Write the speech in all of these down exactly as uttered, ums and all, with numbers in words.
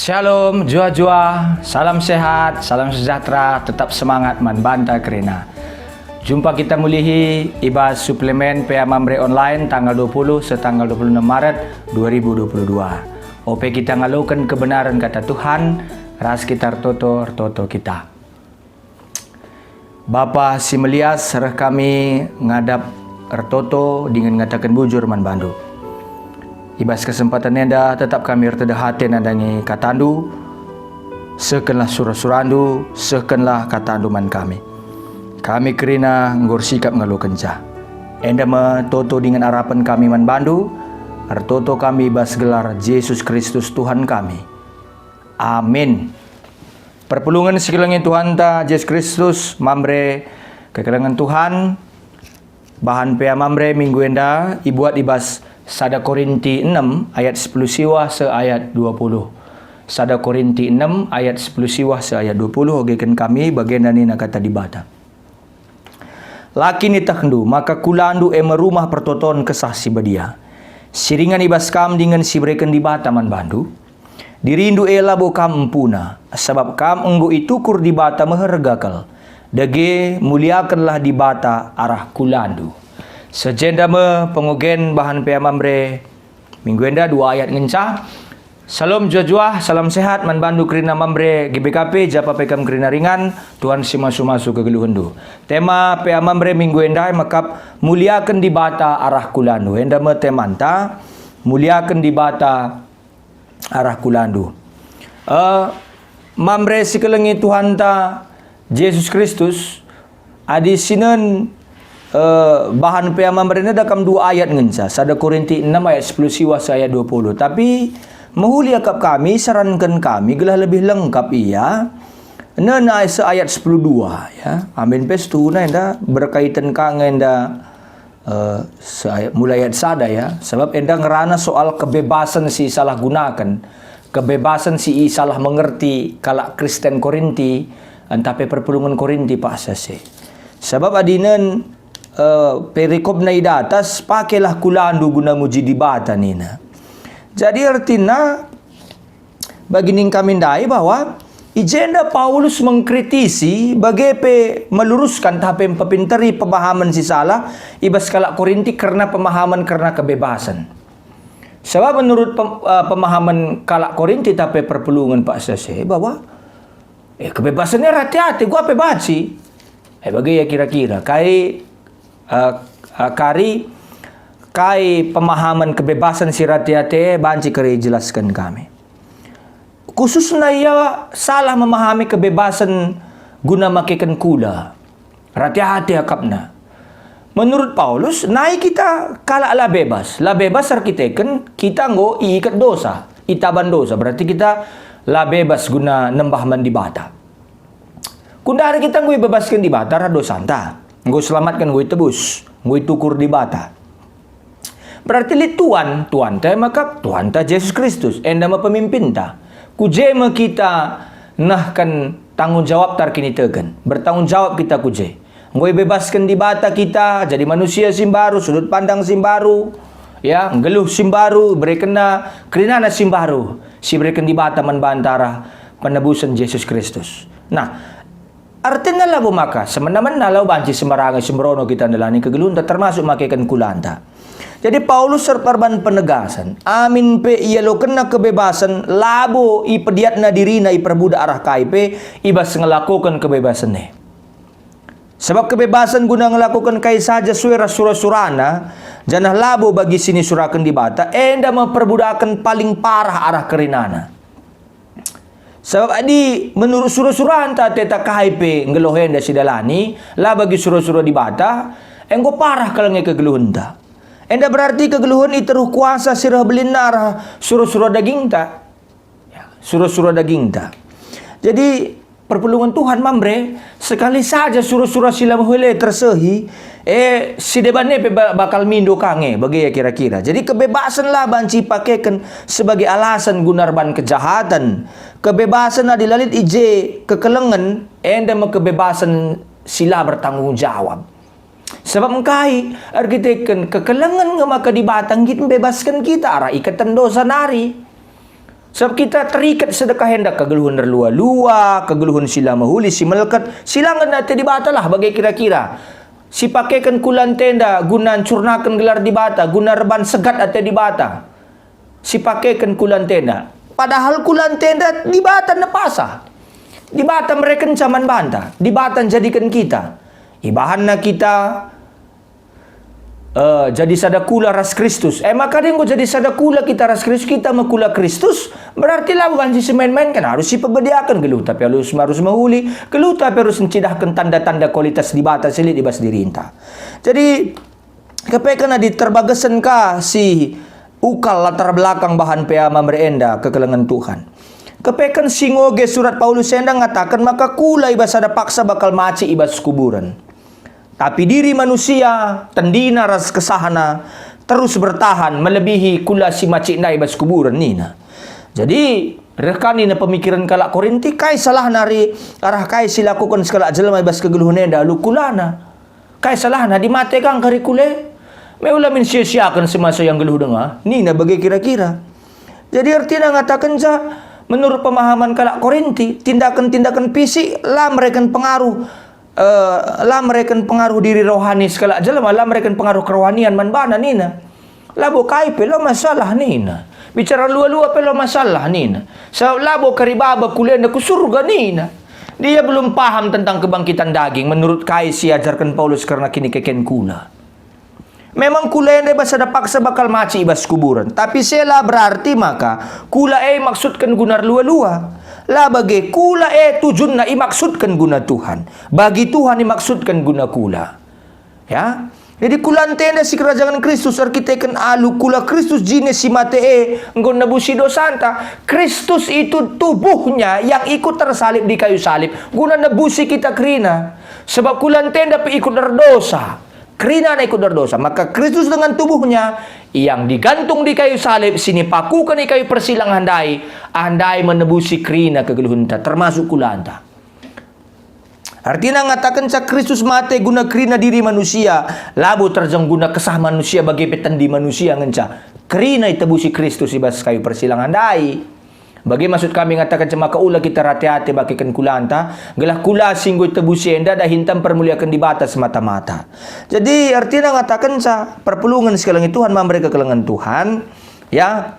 Shalom, juah-juah, salam sehat, salam sejahtera, tetap semangat man banta kerina. Jumpa kita mulihi i bas suplemen P A Mamre Online tanggal dua puluh seh tanggal dua puluh enam Maret dua ribu dua puluh dua. Ope kita ngaloken kebenaren Kata Tuhan, ras kita ertoto, ertoto kita. Bapa si melias, reh kami ngadap ertoto dingen ngataken bujur man bandu. I bas kesempaten enda tetap kami ertedeh ate nandangi katandu, sehkenlah sura-surandu, sehkenlah katandu man kami. Kami kerina enggo ersikap ngalokenca. Enda me toto dingen arapen kami man bandu, ertoto kami i bas gelar Jesus Kristus Tuhan kami. Amin. Perpulungen si kelengi Tuhanta Jesus Kristus, Mamre kekelengen Tuhan, bahan P A Mamre minggu enda ibuat i bas sada Korinti enem ayat sepuluh siwah seh ayat dua puluh. Sada Korinti enem ayat sepuluh siwah seh ayat dua puluh, ogeken kami bagenda nina Kata Dibata. La kin ietehndu maka kulandu e me rumah pertoton Kesah Si Badia, si ringan i bas kam dingen si ibereken Dibata man bandu? Dirindu e labo kam empuna, sabap kam enggo itukur Dibata meherga kal, dage muliakenlah Dibata arah kulandu. Seh jenda me pengogen bahan P A Mamre minggu enda, dua ayat ngenca. Shalom juah-juah, salam sehat man bandu kerina Mamre G B K P, japa pe kam kerina ringan, Tuhan si masu-masu kegeluhenndu. Tema P A Mamre minggu enda e mekap muliaken Dibata arah kulandu. Enda me temanta, muliaken Dibata arah kulandu. Eh, Mamre si kelengi Tuhanta Jesus Kristus, adi sinen, eh, bahan P A Mamre enda kam dua ayat ngenca, sada Korinti enem ayat sepuluh siwah seh ayat dua puluh. Tapi mehuli akap kami saranken kami gelah lebih lengkap ia, nena seh ayat sepuluh dua, ya. Amin pe situhuna enda berkaitan ka nge enda, eh, se-, mulai ayat sada, ya. Sabap enda ngerana soal kebebasan si salah gunaken, kebebasan si isalah mengerti kalak Kristen Korinti, ntah pe perpulungen Korinti paksa si. Sabap adinen, eh, perikopna i datas, "Pakelah kulandu guna muji Dibata," nina. Jadi ertina, bagi ning kami ndai bahwa i jenda Paulus mengkritisi bage pe meluruskan tah pe mpepinteri pemahaman si salah i bas kalak Korinti kerna pemahaman kerna kebebasan. Sebab menurut pem-, eh, pemahaman kalak Korinti tah pe perpulungen paksa si bahwa, eh, kebebasan e rate ate, gua pe banci. Eh, bage ia kira-kira kai, eh, eh, kari, kai pemahaman kebebasan si rate ate banci kari jelasken kami. Khususna ia salah memahami kebebasan guna makeken kula. Rate ate akapna. Menurut Paulus, nai kita kalak la bebas. La bebas erkiteken kita enggo iiket dosa, itaban dosa. Berarti kita la bebas guna nembah man Dibata. Kundari kita enggo ibebasken Dibata arah dosanta, enggo iselamatken, enggo itebus, enggo itukur Dibata. Berarti lit Tuan, Tuanta e maka Tuhanta Jesus Kristus, enda me pemimpinta. Ku je me kita nehken tanggung jawabta erkiniteken, bertanggung jawab kita ku je. Enggo ibebasken Dibata kita jadi manusia si mbaru, sudut pandang si mbaru, ya, nggeluh si mbaru, iberekenna kerinana si mbaru, si ibereken Dibata man banta arah penebusen Jesus Kristus. Nah, artina labo maka semena-mena lau banci sembarangen si merono kita ndalani kegeluhenta, termasuk makeken kulanta. Jadi Paulus erperban penegasen, amin pe ialokenna kebebasen labo ipediatna dirina iperbudak arah kai pe i bas ngelakoken kebebasen e. Sabap kebebasen guna ngelakoken kai saja sue ras sura-surana, janah labo bagi si nisuraken Dibata, enda me perbudaken paling parah arah kerinana. Sabap adi menurut sura-suranta ateta kai pe nggeluh enda sidalani, la bagi sura-sura Dibata, enggo parah kal nge kegeluhenta. Enda berarti kegeluhen i teruh kuasa si reh belinna arah sura-sura dagingta. Ya, sura-sura dagingta. Jadi, perpulungen Tuhan, Mamre, sekali saja sura-sura si la mehuli e tersehi, eh, si deban e pe ba-, bakal mindo ka nge, bage ia kira-kira. Jadi, kebebasen la banci ipakeken sebagai alasan guna erban kejahaten. Kebebasen adi la lit i je kekelengen, enda me kebebasen si la bertanggung jawab. Sebab engkai? Erkiteken kekelengen nge maka Dibata nggit mbebasken kita arah iketen dosa nari. Sebab kita teriket sedekah enda kegeluhen erlua-lua, kegeluhen si la mehuli, si melket, si la ngena ate Dibata lah bage kira-kira. Sipakeken kulanta enda guna ncurnaken gelar Dibata, guna erban segat ate Dibata. Sipakeken kulanta enda. Padahal kulanta enda Dibata nepasa. Dibata merekenca man banta. Dibata njadiken kita. Ibahanna kita, eh, jadi sada kula ras Kristus. E maka deng enggo jadi sada kula kita ras Kristus, kita me kula Kristus, berarti la banci simain-mainken, harus sipebediaken geluhta pe harus, harus mehuli, geluhta pe harus ncidahken tanda-tanda kualitas Dibata si lit i bas dirinta. Jadi, kepeken adi terbagesen ka si ukal latar belakang bahan P A Mamre enda kekelengen Tuhan. Kepeken si ngoge surat Paulus enda ngataken maka kula i bas sada paksa bakal maci i bas kuburen. Tapi diri manusia, tendina ras kesahna, terus bertahan melebihi kula si maci ndai bas kuburen nina. Jadi, reh ka nina pemikiren kalak Korinti, kai salahna ari arah kai si lakuken sekalak jelma i bas kegeluhen enda alu kulana? Kai salahna adi mate ka ngkari kula e? Me ula min sia-siaken semasa ia nggeluh denga, nina bage kira-kira. Jadi ertina ngatakenca, menurut pemahaman kalak Korinti, tindaken-tindaken fisik la mereken pengaruh, eh, la mereken pengaruh diri rohani sekalak jelma, la mereken pengaruh kerohanian man bana nina. Labo kai pe la masalah nina. Bicara lua-lua pe la masalah nina. Sabap labo kari baba kula enda ku surga nina. Dia belum paham tentang kebangkitan daging menurut kai si ajarken Paulus kerna kinikeken kula. Memang kula enda bas sada paksa bakal maci i bas kuburen, tapi si e la berarti maka kula e imaksudken guna erlua-lua. La bage, kula e tujunna imaksudken guna Tuhan. Bagi Tuhan imaksudken guna kula. Ya. Jadi kulanta enda sikerajangen Kristus erkiteken alu kula Kristus jine si mate e enggo nebusi dosanta. Kristus itu tubuhnya yang ikut tersalib di kayu salib guna nebusi kita kerina. Sebab kulanta enda pe ikut erdosa. Kerinana ikut erdosa. Maka Kristus dengan tubuhnya yang digantung di kayu salib, si nipakuken i kayu persilang ndai, ndai menebusi kerina kegeluhenta, termasuk kulanta. Artina ngatakenca Kristus mate guna kerina diri manusia, labo terjeng guna kesah manusia bage pe tendi manusia ngenca. Kerina itebusi Kristus i bas kayu persilang ndai. Bage maksud kami ngatakenca maka ula kita rate-ate bakeken kulanta, gelah kula si enggo itebusi enda dahinta mpermuliaken Dibata semata-mata. Jadi, artina ngatakenca perpulungen si kelengi Tuhan, mamre kekelengen Tuhan, ya,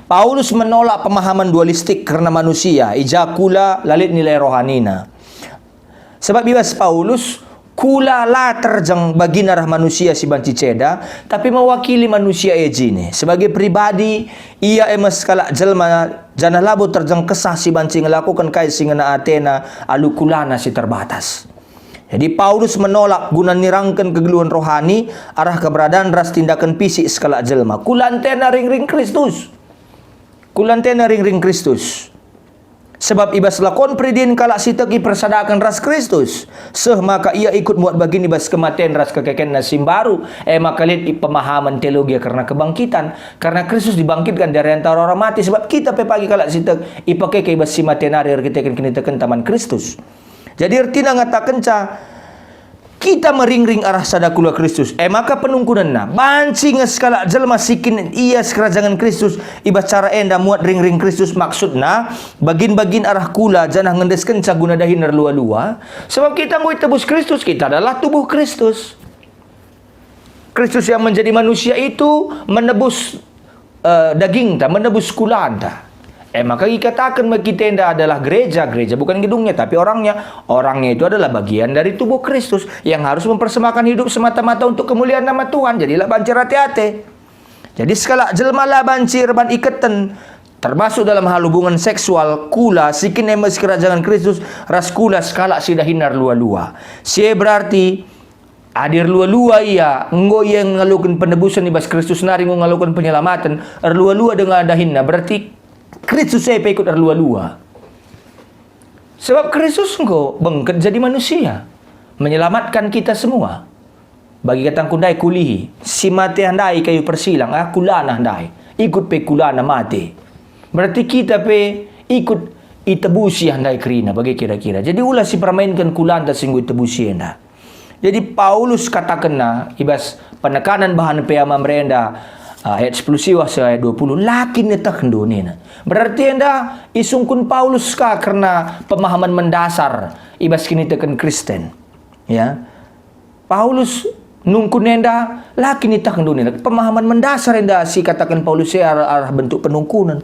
Paulus menolak pemahaman dualistik kerna manusia, i ja kula la lit nilai rohanina. Sebab i bas Paulus, kula la terjeng bagin arah manusia si banci ceda, tapi mewakili manusia e jine. Sebagai pribadi, ia e me sekalak jelma, janah labo terjeng kesah si banci ngelakoken kai si ngena atena alu kulana si terbatas. Jadi Paulus menolak guna nirangken kegeluhen rohani arah keberadaan ras tindaken fisik sekalak jelma. Kulanta ena ringring Kristus. Kulanta ena ringring Kristus. Sebab i bas lakon peridin kalak si tek ipersadaken ras Kristus, seh maka ia ikut muat bagin i bas kematen ras kekekenna si mbaru, e maka lit i pemahamen teologi kerna kebangkitan. Karna Kristus dibangkitkan dari antara orang mati, sebab kita pe pagi kalak si tek ipakeke i bas si mate nari erkiteken kinitekenta man Kristus. Jadi ertina ngatakenca, kita meringring arah sada kula Kristus. E maka penungkunenna, banci nge sekalak jelma si kin ia sikerajangen Kristus i bas cara enda muat ringring Kristus, maksudna, bagin-bagin arah kula janah ngendeskenca guna dahin erlua-lua. Sebab kita enggo itebus Kristus, kita adalah tubuh Kristus. Kristus yang menjadi manusia itu menebus, eh, dagingta, menebus kulanta. E maka ikataken me kita enda adalah gereja, gereja bukan gedungnya, tapi orangnya. Orangnya itu adalah bagian dari tubuh Kristus yang harus mempersembahkan hidup semata-mata untuk kemuliaan nama Tuhan. Jadi la banci rate-ate. Jadi sekalak jelma la banci erban iketen, termasuk dalam hal hubungan seksual, kula si kin e me sikerajangen Kristus ras kula sekalak si dahin erlua-lua. Si e berarti, adi erlua-lua ia, enggo ia ngaloken penebusen i bas Kristus nari enggo ngaloken penyelamaten, erlua-lua denga dahinna, berarti Kristus e pe ikut erlua-lua. Sebab Kristus enggo bengket jadi manusia, menyelamatkan kita semua. Bagi katangku ndai kulihi, si mate ndai kayu persilang, ah, kulana ndai, ikut pe kulana mate. Berarti kita pe ikut itebusi ndai kerina, bage kira-kira. Jadi ula sipermainken kulanta si enggo itebusi enda. Jadi Paulus katakenna i bas penekanan bahan P A Mamre enda, ayat sepuluh siwah seh ayat dua puluh, "La kin ietehndu," nina. Berarti enda isungkun Paulus ka kerna pemahaman mendasar i bas kiniteken Kristen. Ya. Paulus nungkun enda, "La kin ietehndu," nina. Pemahaman mendasar enda si kataken Paulus e arah, arah bentuk penungkunen.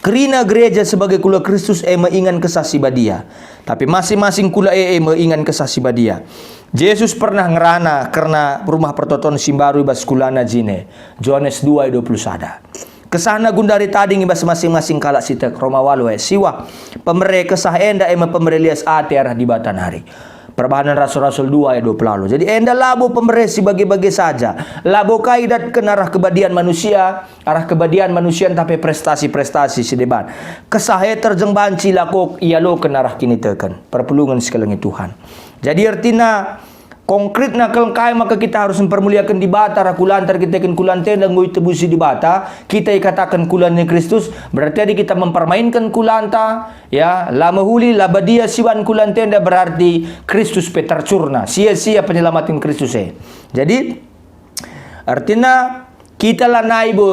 "Kerina gereja sebagai kula Kristus e me ingan Kesah Si Badia. Tapi masing-masing kula e, e me ingan Kesah Si Badia. Jesus pernah ngerana kerna rumah pertoton si mbaru i bas kulana jine." Johanes dua ayat dua puluh sada. Kesahna gundari tading i bas masing-masing kalak si tek. Roma walu ayat siwah. Pemere kesah enda e me pemere lias ate arah Dibata nari. Perbahanen Rasul-Rasul dua ayat dua puluh walu. Jadi enda labo pemere si bage-bage saja. Labo ka idatken arah kebadian manusia, arah kebadian manusia ntah pe prestasi-prestasi si deban. Kesah e terjeng banci lako ialoken arah kiniteken, perpulungen si kelengi Tuhan. Jadi ertina, konkretna kal engkai maka kita harus mpermuliaken Dibata arah kulanta erkiteken kulanta enda enggo itebusi Dibata, kita ikataken kula ni Kristus, berarti adi kita mempermainkan kulanta, ya, la mehuli, la badia siban kulanta enda, berarti Kristus pe tercurna, sia-sia penyelamaten Kristus e. Jadi, ertina kita lanai bo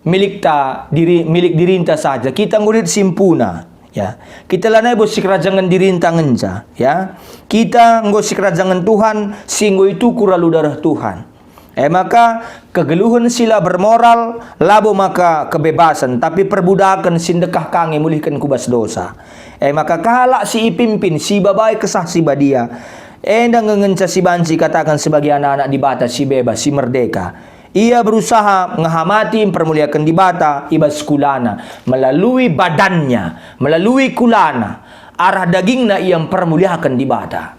milikta diri, milik dirinta saja, kita enggo lit si mpuna, ya. Kita lanai bo sikerajangen dirinta ngenca, ya. Kita enggo sikerajangen Tuhan, si enggo itukur alu dareh Tuhan. E maka, kegeluhen si la bermoral, labo maka kebebasen, tapi perbudaken si ndekah ka nge mulihken ku bas dosa. E maka, kalak si ipimpin, si ibabai Kesah Si Badia, enda nge ngenca si banci ikataken sebagai anak-anak Dibata si bebas, si merdeka. Ia berusaha ngehamati mpermuliaken Dibata i bas kulana, melalui badannya, melalui kulana, arah dagingna ia mpermuliaken Dibata.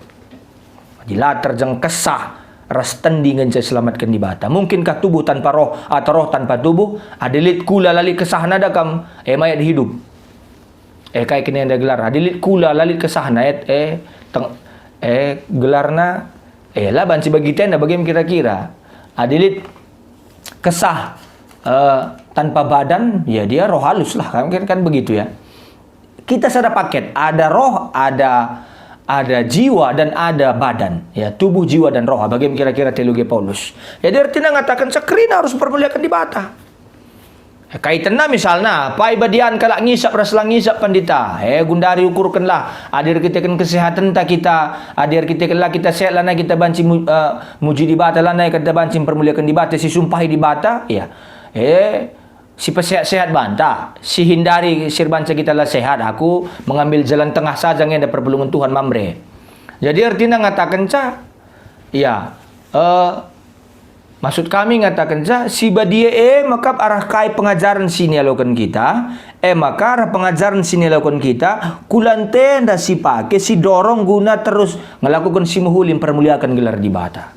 Jadi la terjeng kesah ras tendi ngenca iselamatken Dibata. Mungkinkah tubuh tanpa roh atau roh tanpa tubuh? Adi lit kula la lit kesahna da kam, e mayat hidup. E, kai kin enda gelarna? Adi lit kula la lit kesahna, e, e, teng-, e, gelarna, e, la banci bagi tenda, bage me kira-kira. Adi lit kesah, e, tanpa badan, ya dia roh halus lah, kan, kan, kan begitu ya. Kita sada paket, ada roh, ada, ada jiwa, dan ada badan. Ya, tubuh, jiwa, dan roh. Bage me kira-kira teologi Paulus. Jadi ertina ngataken kerina arus mpermuliaken Dibata. Kaitenna misalna, pai badian kalak ngisap ras la ngisap pandita. E, gundari ukurkenlah, adi erkiteken kesehatenta kita, adi erkiteken la kita sehat, lanai kita banci mu-, eh, muji Dibata, lanai kita banci mpermuliaken Dibata, sisumpahi Dibata, ya. E, sipesehat-sehat banta, sihindari si erbanca kita la sehat, aku mengambil jalan tengah saja nge enda perpulungen Tuhan, Mamre. Jadi ertina ngatakenca, ya, eh, Maksud kami ngatakenca, si badia e mekap arah kai pengajaren si nialoken kita, e maka arah pengajaren si nialoken kita, kulanta enda si pake, si dorong guna terus ngelakuken si mehuli mpermuliaken gelar Dibata.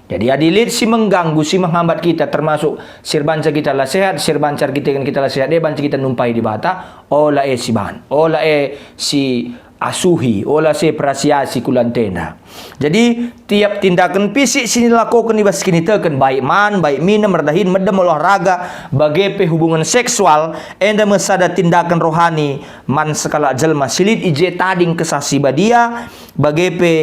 Jadi adi lit si mengganggu, si menghambat kita, termasuk si erbanca kita la sehat, si erbanca erkiteken kita la sehat, e banci kita numpahi Dibata, ola e si ban, ola e si asuhi, ola si perasiasi kulanta enda. Jadi, tiap tindaken pisik si nilakoken i bas kiniteken, baik man, baik minem, erdahin, medem, olahraga, bage pe hubungen seksual, enda me sada tindaken rohani man sekalak jelma si lit i je tading Kesah Si Badia, bage pe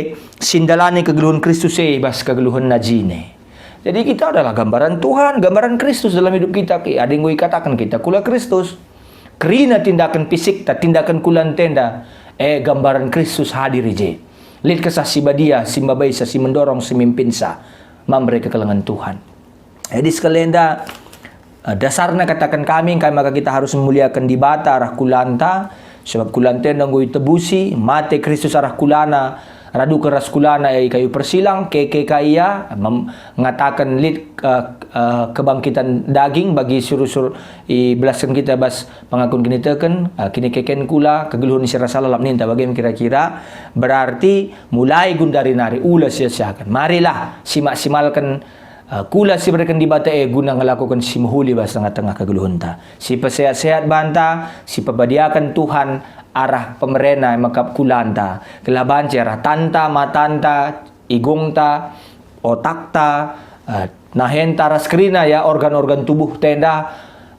si ndalani kegeluhen Kristus e i bas kegeluhenna jine. Jadi kita adalah gambaran Tuhan, gambaran Kristus dalam hidup kita. Adi enggo ikataken kita kula Kristus, kerina tindaken fisikta, tindaken kulanta enda, e, gambaran Kristus hadir i je. Lit Kesah Si Badia, si mbabaisa, si mendorong, si mimpinsa, mamre kekelengen Tuhan. Jadi sekali enda, eh, dasarna kataken kami, engkai maka kita harus memuliaken Dibata arah kulanta, sebab kulanta enda enggo itebusi, mate Kristus arah kulana, raduken ras kulana i kayu persilang, keke ka ia, mem-, ngataken lit, eh, eh, kebangkitan daging bagi si rusur ibelasken kita bas pengakun kiniteken, eh, kinikeken kula, kegeluhen si rasa lalap ninta bage me kira-kira, berarti mulai gundari nari ula sia-siaken. Marilah simak-simalken, eh, kula si ibereken Dibata e guna ngelakoken si mehuli bas tengah-tengah kegeluhenta. Si pesehat-sehat banta, si pebadiaken Tuhan arah pemerena mekap kulanta, gelah banci arah tanta, matanta, igungta, otakta, eh, nahenta ras kerina ya organ-organ tubuhta enda,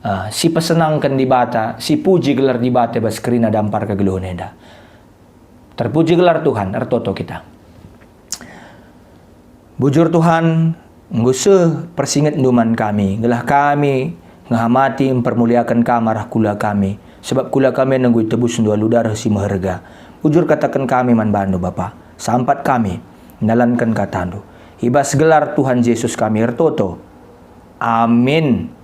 eh, si pesenangken Dibata, si puji gelar Dibata bas kerina dampar kegeluhen enda. Terpuji gelar Tuhan, ertoto kita. Bujur Tuhan, Enggo seh persingetNdu man kami, gelah kami ngehamati mpermuliaken Kam arah kula kami, sebab kula kami enggo itebusNdu alu dareh si meherga. Bujur kataken kami man baNdu, Bapa, sampat kami ndalanken kataNdu. I bas gelar Tuhan Jesus kami ertoto. Amin.